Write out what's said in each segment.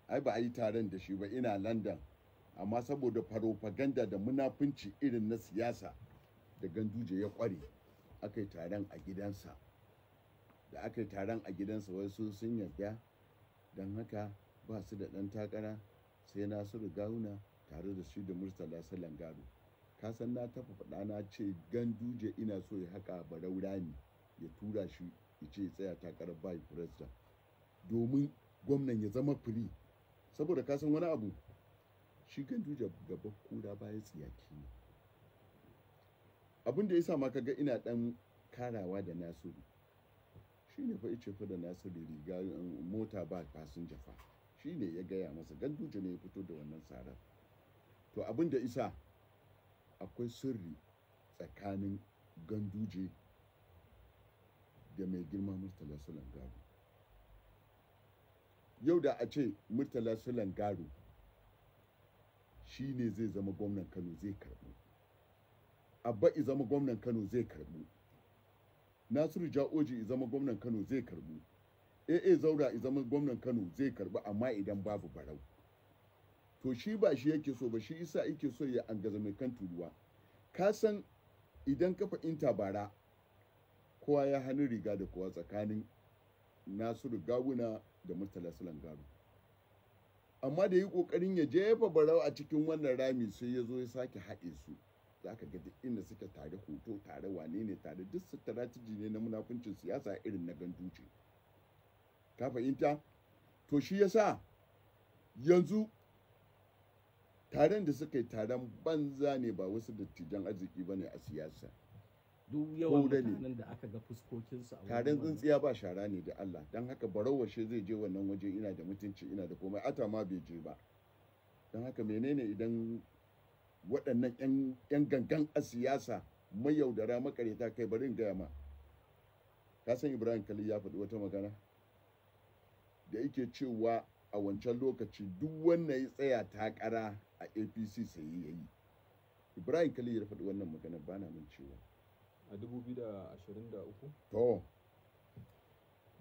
Ai ba a yi taron da shi ba, ina London. Amma saboda farofaganda da munafunci irin na siyasa da Ganduje ya kware, aka yi taron a gidansa. Da aka yi taron a gidansa, wasu sun yarda, don haka ba su da ɗan takara sai Nasiru Gawuna tare da shi da Murtala Salangaro. Ka san na tafa faɗa, na ce Ganduje ina so ya haƙa Barau rami ya tura shi ya ce ya tsaya takarar vice president domin gwamnan ya zama free. Saboda ka san wani abu, shi Ganduje gaba kura baya tsiyaki ne. Abin da ya sa ma kaga ina ɗan karawa da Nasiru shi ne fa ice fa da Nasiru riga mota ba fasinja fa, shi ne ya gaya masa. Ganduje ne ya fito da wannan tsarar. To abin da isa akwai sirri tsakanin Ganduje da mai girma Murtala Sulan Garo. Yau da a ce Murtala Sulan Garo shi ne zai zama gwamnan Kano, zai karɓu. Abba i zama gwamnan Kano, zai karɓu. Nasiru Ja'oji i zama gwamnan Kano, zai karɓu. AA Zaura i zama gwamnan Kano, zai karɓu, amma idan babu Barau. To shi ba shi yake so ba, shi isa yake so ya angaza mai kan turuwa. Ka san idan ka fahimta, bara kowa ya hannun riga da kowa tsakanin Nasiru Gawuna da Murtala Sulan Garo, amma da yi kokarin ya jefa Barau a cikin wannan rami, sai ya zo ya sake haɗe su. Za ka ga duk inda suke tare, hoto tare, wane ne tare, duk strategy ne na munafuncin siyasa irin na Ganduje, ka fahimta? To shi yasa yanzu taron da suka yi taron banza ne, ba wasu dattijan arziki ba ne a siyasa. Duk yawan Ko da ne. mutanen da aka ga fuskokinsu a wurin Taron wannan. tsintsiya ba shara ne da Allah. Don haka Barau washe zai je wannan waje? Ina da mutunci, ina da komai, ata ma bai je ba. Don haka menene idan waɗannan 'yan gangan a siyasa, mayaudara, makareta? Kai, bari in gaya ma, ka san Ibrahim Khalil ya faɗi wata magana da yake cewa a wancan lokaci duk wanda ya tsaya takara a APC sai ya yi. Ibrahim Khalil ya faɗi wannan magana, ba na mun cewa A 2023? To,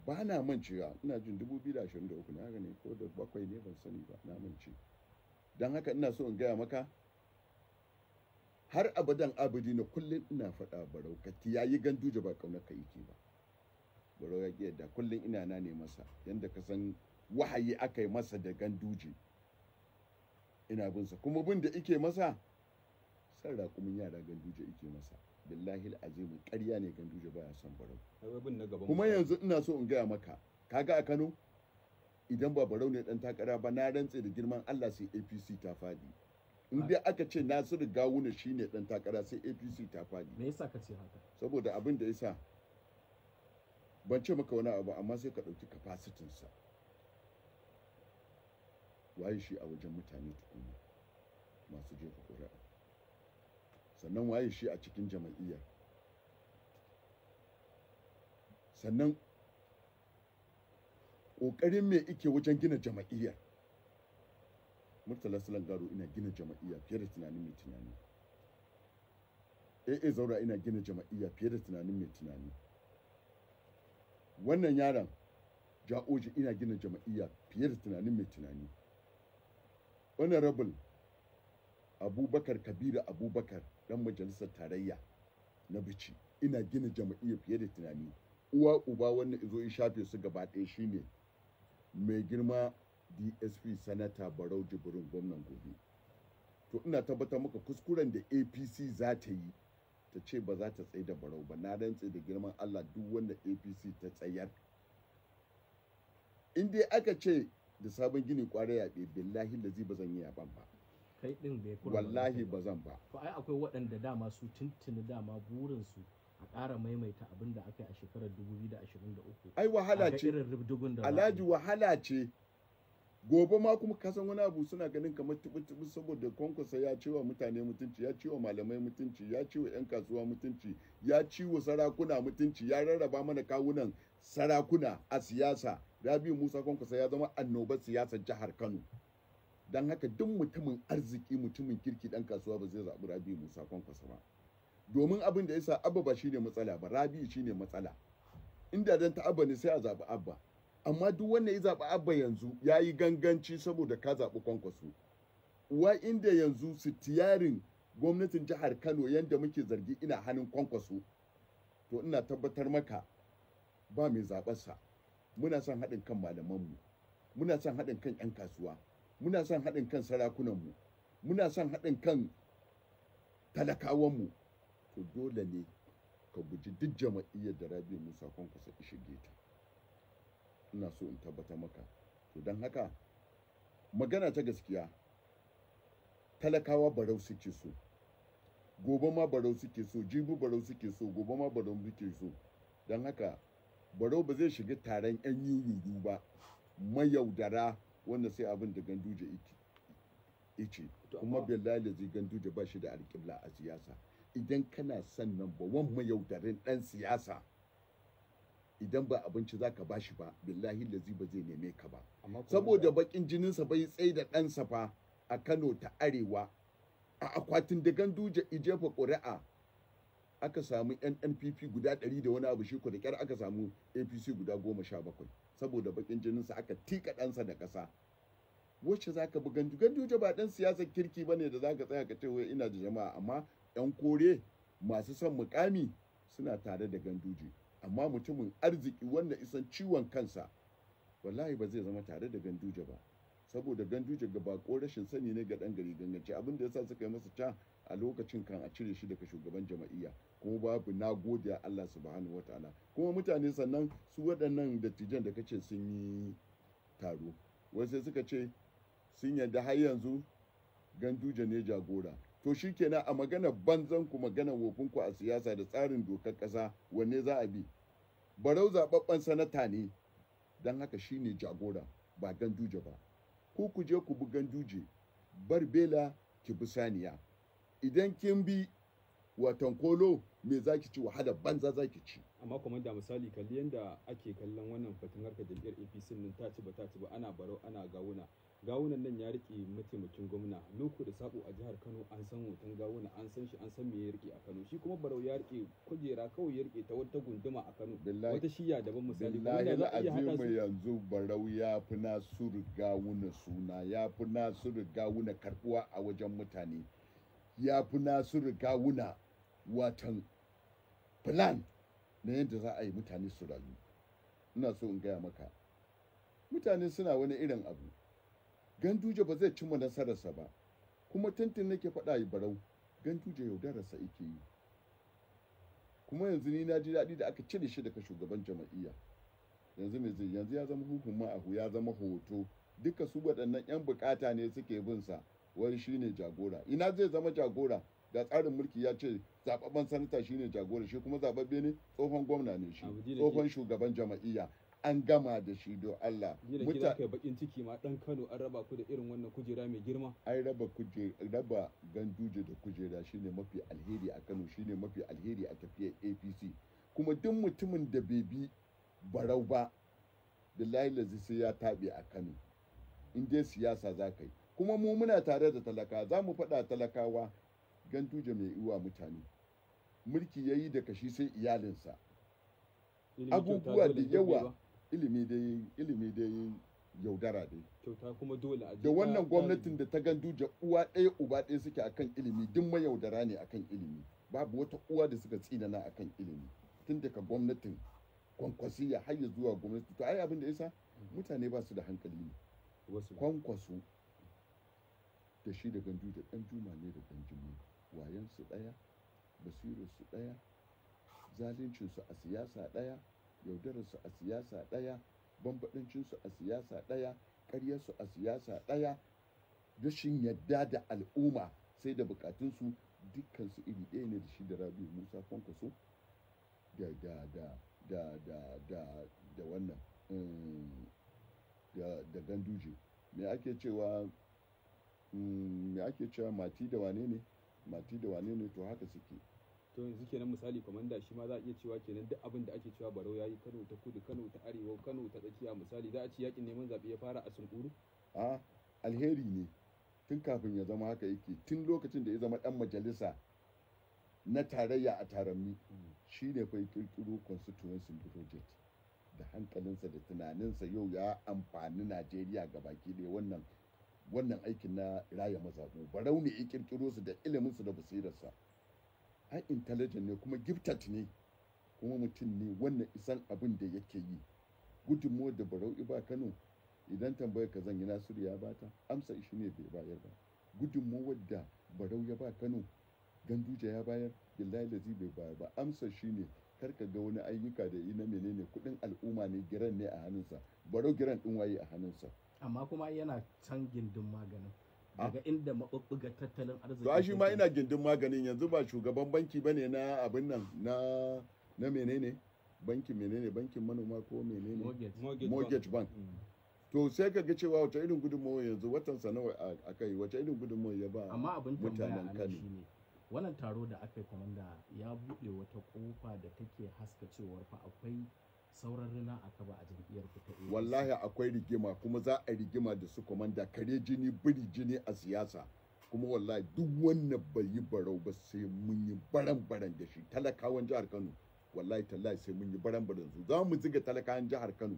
ba na mancewa, ina jin 2023 ne, haka ne ko da bakwai ne, ban sani ba, na mance. Don haka ina so in gaya maka, har abadan abadi na kullum ina faɗa, Barau ka kiyayi Ganduje, ba ƙaunar ka yake ba. Barau ya ƙi yadda, kullum ina na ne masa yanda ka san wahayi aka yi masa da Ganduje. Ina bin sa, kuma bin da ike masa san raƙumin yara Ganduje ike masa. Billahi azimu, ƙarya ne, Ganduje baya son Barau. Ai wai bin na gaban Kuma mutane. yanzu ina so in gaya maka, kaga a Kano idan ba Barau ne dan takara ba, na rantse da girman Allah sai APC ta fadi. In dai aka ce Nasiru Gawuna shine dan takara, sai APC ta fadi. Me yasa ka ce haka? Saboda abin da yasa, ban ce maka wani abu, amma sai ka ɗauki capacity sa, waye shi a wajen mutane tukuna masu jefa ƙuri'a, sannan waye shi a cikin jama'iyyar, sannan ƙoƙarin me ike wajen gina jama'iyyar. Murtala Garo ina gina jama'iyya fiye da tunanin mai tunani. AA Zaura ina gina jama'iyya fiye da tunanin mai tunani. Wannan yaron Ja'oji ina gina jama'iyya fiye da tunanin mai tunani. Honorable Abubakar Kabiru Abubakar, dan majalisar tarayya na Bichi, ina gina jama'iyya fiye da tunani. Uwa uba wannan izo ya shafe su gaba ɗaya shine mai girma DSP Sanata Barau Jibrin, gwamnan gobe. To ina tabbatar maka, kuskuren da APC za ta yi ta ce ba za ta tsaye da Barau ba, na rantse da girman Allah duk wanda APC ta tsayar, in dai aka ce da sabon gini kwara yaɓe, billahi lazi ba zan yi yaɓan ba. Kai din bai kurma ba. Wallahi ba zan ba. To ai akwai waɗanda dama su tuntuni dama burinsu a ƙara maimaita abin da aka yi a shekarar 2023. Ai wahala A ga ce. irin rubdugun da za a yi. Alhaji, wahala ce. Gobe ma kuma ka san wani abu, suna ganin kamar tubu-tubu saboda Kwankwasa ya ciwa mutane mutunci, ya ciwa malamai mutunci, ya ciwa 'yan kasuwa mutunci, ya ciwa sarakuna mutunci, ya rarraba mana kawunan sarakuna a siyasa. Rabiu Musa Kwankwasa ya zama annobar siyasar jihar Kano. Don haka duk mutumin arziki, mutumin kirki, dan kasuwa ba zai zaɓi Rabiu Musa Kwankwasa ba, domin abin da yasa Abba ba shine matsala ba, Rabiu shine matsala. Inda dan ta Abba ne, sai a zaɓi Abba. Amma duk wanda ya zaɓi Abba yanzu ya yi ganganci saboda ka zaɓi Kwankwaso. Uwa inda yanzu sitiyarin gwamnatin jihar Kano yanda muke zargi ina hannun Kwankwaso, to ina tabbatar maka ba mai zaɓarsa. Muna son haɗin kan malamanmu, muna son haɗin kan 'yan kasuwa, muna son haɗin kan sarakunanmu, muna son haɗin kan talakawanmu. To dole ne ka guji duk jama'iyyar da Rabi'u Musa Kwankwaso ya shige ta. Ina so in tabbatar maka. To don haka magana ta gaskiya, talakawa Barau suke so, gobe ma Barau suke so, jibi Barau suke so, gobe ma Barau suke so. Don haka Barau ba zai shiga taron 'yan yuyuyu ba, mayaudara wanda sai abin da Ganduje ice. To Kuma amma- billahi zai Ganduje ba shi da alƙibla a siyasa. Idan kana son nan ba wan mayaudarin ɗan siyasa, idan ba abinci zaka bashi ba, billahi lazi ba zai neme ka ba. Amma kuma Saboda bakin jininsa bai tsaye da ɗansa fa a Kano ta Arewa, a akwatin da Ganduje ijefa ƙuri'a aka samu NNPP guda 100 da wani abu, shi ko da ƙyar aka samu APC guda 17. Saboda bakin jininsa aka tika ɗansa da ƙasa. Wacce za ka bi Ganduje? Ganduje ba ɗan siyasar kirki ba ne da za ka tsaya ka ce wai ina da jama'a, amma 'yan kore masu son mukami suna tare da Ganduje. Amma mutumin arziki wanda isan ciwon kansa wallahi ba zai zama tare da Ganduje ba, saboda Ganduje ga bako rashin sani ne ga dan gari gangance. Abin da yasa suka yi masa ca a lokacin kan a cire shi daga shugaban jama'iyya, kuma babu na gode Allah subhanahu wataala. Kuma mutane sannan su waɗannan dattijan da kace sun yi taro, wai sai suka ce sun yarda har yanzu Ganduje ne jagora. To shikenan, a magana banzan ku, magana wofin ku a siyasa da tsarin dokar ƙasa, wanne za a bi? Barau zababben sanata ne, don haka shine jagora, ba Ganduje ba. Ku ku je ku bi Ganduje, bar bela ki bi saniya. Idan kin bi watan kolo, me zaki ci? Wahala banza zaki ci. Amma kwamanda, misali kalli yadda ake kallon wannan batun harkar jam'iyyar APC nan, ta ci ba ta ci ba, ana Barau ana Gawuna. Gawunan nan ya rike mataimakin gwamna loko da sako a jihar Kano, an san hoton Gawuna, an san shi, an san me ya rike a Kano. Shi kuma Barau ya rike kujera kawai, ya rike ta wata gunduma a Kano, Billahi wata shiya daban. Misali billahi kwamanda, za a iya haɗa azimu su? Yanzu Barau ya fi Nasiru Gawuna suna, ya fi Nasiru Gawuna karbuwa a wajen mutane, ya fi Nasiru Gawuna watan plan na yadda za a yi mutane su rayu. Ina so in gaya maka, mutane suna wani irin abu. Ganduje ba zai cimma nasararsa ba. Kuma tuntun nake faɗa yi, Barau Ganduje yaudararsa yake yi. Kuma yanzu ni na ji daɗi da aka cire shi daga shugaban jama'iyya. Yanzu me zai? Yanzu ya zama hukun ma'ahu, ya zama hoto. Duka su waɗannan 'yan bukata ne suke bin sa, wai shine jagora. Ina zai zama jagora da tsarin mulki ya ce zababben sanata shine jagora? Shi kuma zababbe ne, tsohon gwamna ne shi, Abu ji da tsohon shugaban jama'iyya, an gama da shi don Allah. Ji da ke za ka yi bakin ciki ma, dan Kano an raba ku da irin wannan kujera mai girma. Ai raba kuje raba Ganduje da kujera shine mafi alheri a Kano, shine mafi alheri a tafiyar APC. Kuma duk mutumin da bai bi Barau ba, billahi lazi sai ya taɓe a Kano in dai siyasa za ka yi. Kuma mu muna tare da talaka, za mu faɗa talakawa Ganduje mai iwa mutane mulki ya yi da kashi sai iyalinsa. Ilimi kyauta Abubuwa dole da dole yawa. ba. Ilimi dai yaudara dai. Kyauta kuma dole a je Da wannan gwamnatin da ta Ganduje uwa ɗaya uba ɗaya suke akan ilimi, duk mayaudara ne akan ilimi. Babu wata uwa da suka tsinana akan ilimi tun daga gwamnatin Kwankwasiyya har ya zuwa gwamnati. To ai abin da yasa mutane ba su da hankali ne. Wasu Kwankwaso da shi da Ganduje ɗan juma ne da ɗan jimai, wayansu ɗaya, basirarsu ɗaya, zaluncinsu a siyasa ɗaya, yaudararsu a siyasa ɗaya, bambaɗancinsu a siyasa ɗaya, ƙaryarsu a siyasa ɗaya, rashin yadda da al'umma sai da bukatunsu, dukkansu iri ɗaya ne da shi da Rabi'u Musa Kwankwaso da da da da da da da wannan da Ganduje. Me ake cewa, me ake cewa, mati da wane ne, mati da wane ne, to haka suke. To yanzu kenan misali kwamanda, shi ma za a iya cewa kenan duk abin da ake cewa Barau yayi Kano ta Kudu, Kano ta Arewa, Kano ta Tsakiya, misali za a ci yakin neman zaɓe ya fara a Sunkuru? A alheri ne tun kafin ya zama haka yake. Tun lokacin da ya zama dan majalisa na tarayya a Taramni, shi ne fa ya kirkiro constituency project. Da hankalinsa da tunaninsa yau ya amfani Najeriya ga baki ɗaya. Wannan aikin na raya mazaɓu, Barau ne ya kirkiro su da iliminsu da basirarsa. Ai intelligent ne kuma gifted ne, kuma mutum ne wannan isan abin da yake yi. Gudunmuwar da Barau i ba Kano, idan tambayar ka zan yi, Nasiru ya bata amsa shi ne bai bayar ba. Gudunmuwar da Barau ya ba Kano, Ganduje ya bayar? Billahi lazi bai bayar ba. Amsa shi ne kar ka ga wani ayyuka da yi na menene, kudin al'umma ne, grant ne a hannunsa. Barau grant din waye a hannunsa? Amma kuma yana can gindin maganin, daga inda maɓuɓɓugar tattalin arziki To ai shi ma take. ina gindin maganin. Yanzu ba shugaban banki bane na abin nan na menene, bankin menene, bankin manoma ko menene? Mortgage. Mortgage, Mortgage bank. To sai ka ga cewa wata irin gudunmawa, yanzu watan sa nawa aka yi, wata irin gudunmawa ya ba Amma abin tambaya mutanen a nan Kano? shine, wannan taro da aka yi, kwamanda, ya buɗe wata ƙofa da take haska cewar fa akwai sauran rina a kaba a jam'iyyar ku ta APC. Wallahi akwai rigima, kuma za a rigima da su, kwamanda. Kare jini biri jini a siyasa. Kuma wallahi duk wannan bai yi Barau ba, sai mun yi baran baran da shi. Talakawan jihar Kano, wallahi tallahi sai mun yi baran baran su. Za mu ziga talakawan jihar Kano,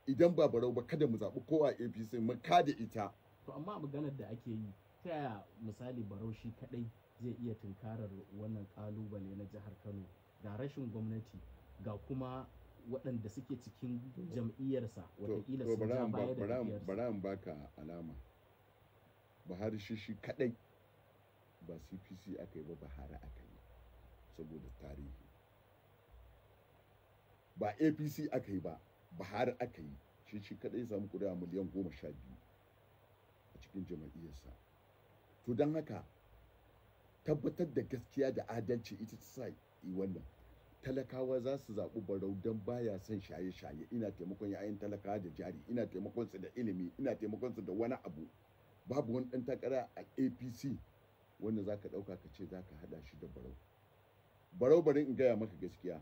idan ba Barau ba kada mu zaɓi kowa APC, mu kada ita. To amma maganar da ake yi, ta yaya misali Barau shi kadai zai iya tunkarar wannan kalubale na jihar Kano? Ga rashin gwamnati, ga kuma waɗanda suke cikin jam'iyyarsa watakila To sun ja bara in ba- baya da bara in- tafiyarsa. bara in baka alama. Buhari shi kadai ba CPC aka yi ba, Buhari aka yi saboda tarihi. Ba APC aka yi ba, Buhari aka yi. Shi kadai samu kuri'a miliyan 12 a cikin jam'iyyarsa. To don haka tabbatar da gaskiya da adalci ita ta sa yi wannan. Talakawa za su zaɓi Barau don baya son shaye-shaye, ina taimakon 'ya'yan talakawa da jari, ina taimakon su da ilimi, ina taimakon su da wani abu. Babu wani ɗan takara a APC wanda za ka ɗauka ka ce za ka haɗa shi da Barau. Barau, bari in gaya maka gaskiya,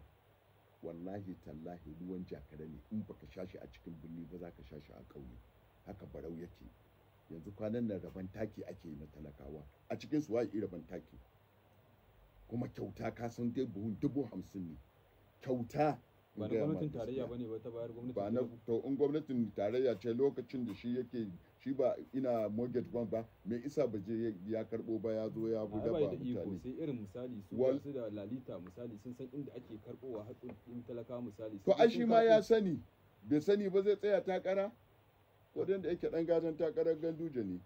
wallahi tallahi ruwan Jakara ne, in baka sha shi a cikin birni ba za ka sha shi a ƙauye. Haka Barau yake. Yanzu kwanan nan rabon taki ake yi na talakawa. A cikin su waye rabon taki kuma kyauta? Ka san dai buhun 50,000 ne kyauta, in Ba na gaya ma gwamnatin tarayya gaskiya. bane ba ta bayar, gwamnatin Ba na Tinubu. To in gwamnatin tarayya ce, lokacin da shi yake shi ba ina mortgage bank ba, me isa ba je ya karbo ba, ya zo ya A buga bai ba da iko, mutane? sai irin misali su su da lalita misali sun san inda ake karbowa haƙoƙin talaka misali. To Sun je ai sun shi ma ya karɓo. sani. Bai sani ba zai tsaya takara? Wadanda yake dan gadon takarar Ganduje ne,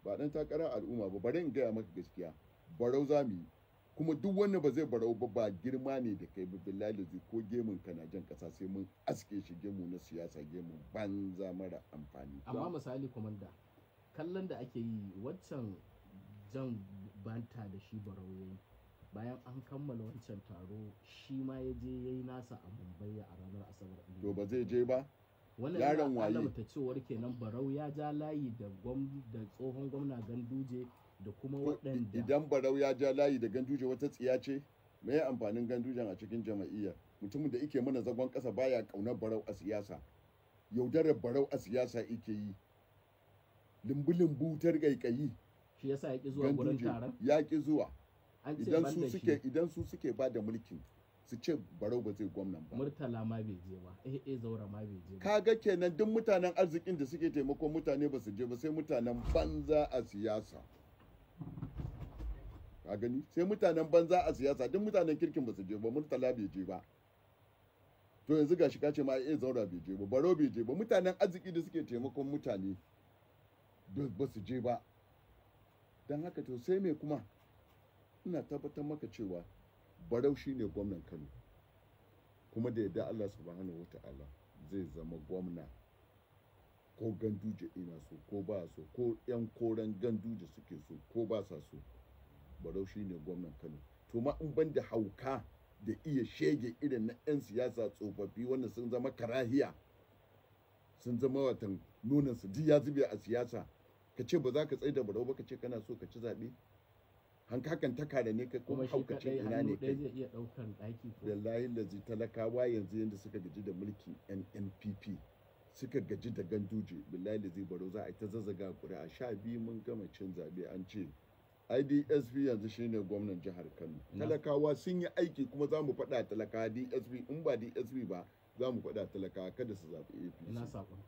ba dan takarar al'umma ba. Bari in gaya maka gaskiya, Barau za mu yi. Kuma duk wanda ba zai Barau ba, ba girma ne da kai ba. Billahi lazi ko gemun ka na jan kasa sai mun aske shi. Gemu na siyasa, gemun banza mara amfani. Amma misali kwamanda, kallon da ake yi, waccan jan banta da shi Barau yayi bayan an kammala wancan taro, shi ma ya je ya yi nasa a Mumbai a ranar Asabar ɗin. To ba zai je ba? Wannan Yaron yana waye? alamta cewar kenan Barau ya ja layi da tsohon gwamna Ganduje da kuma To, waɗanda idan Barau ya ja layi da Ganduje, wata tsiya ce? Me ya amfanin Gandujen a cikin jama'iyyar? Mutumin da yake mana zagon ƙasa, baya ƙaunar Barau a siyasa, yaudarar Barau a siyasa yake yi, lumbu-lumbu tar ƙaiƙayi. Shi yasa ya ƙi zuwa gurin Ganduje taron. ya ƙi zuwa. An ce Idan ban su da suke shi idan su suke ba da mulkin, su ce Barau ba zai gwamnan ba. Murtala ma bai je ba, Zaura ma bai je ba. Kaga kenan duk mutanen arzikin da suke taimakon mutane ba su je ba, sai mutanen banza a siyasa. Ka gani, sai mutanen banza a siyasa. Duk mutanen kirkin ba su je ba. Murtala bai je ba. To yanzu gashi ka ce ma Zaura bai je ba, Barau bai je ba. Mutanen arziki da suke taimakon mutane ba su je ba. Don haka to sai me kuma? Ina tabbatar maka cewa Barau shine gwamnan Kano, kuma da yadda Allah subhanahu wata'ala zai zama gwamna, ko Ganduje ina so ko ba so, ko yan koren Ganduje suke so ko ba sa so, Barau shine gwamnan Kano. To ma in ban da hauka da iya shege irin na 'yan siyasa tsofaffi wanda sun zama karahiya, sun zama watan nunan su duk ya zube a siyasa, ka ce ba za ka tsaye da Barau ba, ka ce kana so ka ci zaɓe, hankakan takara ne kai Kuma kuma shi haukacin kaɗai ina hannu ne ɗaya kai? zai iya ɗaukan ɗaki ko? Wallahi lazi talakawa yanzu yanda suka gaji da mulkin NNPP, suka gaji da Ganduje, billahi lazi Barau za a yi ta zazzaga ƙuri'a. 12 mun gama cin zaɓe, an ce IDSP yanzu shine gwamnan jihar Kano. Talakawa sun yi aiki, kuma za mu faɗa talakawa DSP, in ba DSP ba. Za mu faɗa talaka kada su zaɓi Ina APC. saƙon.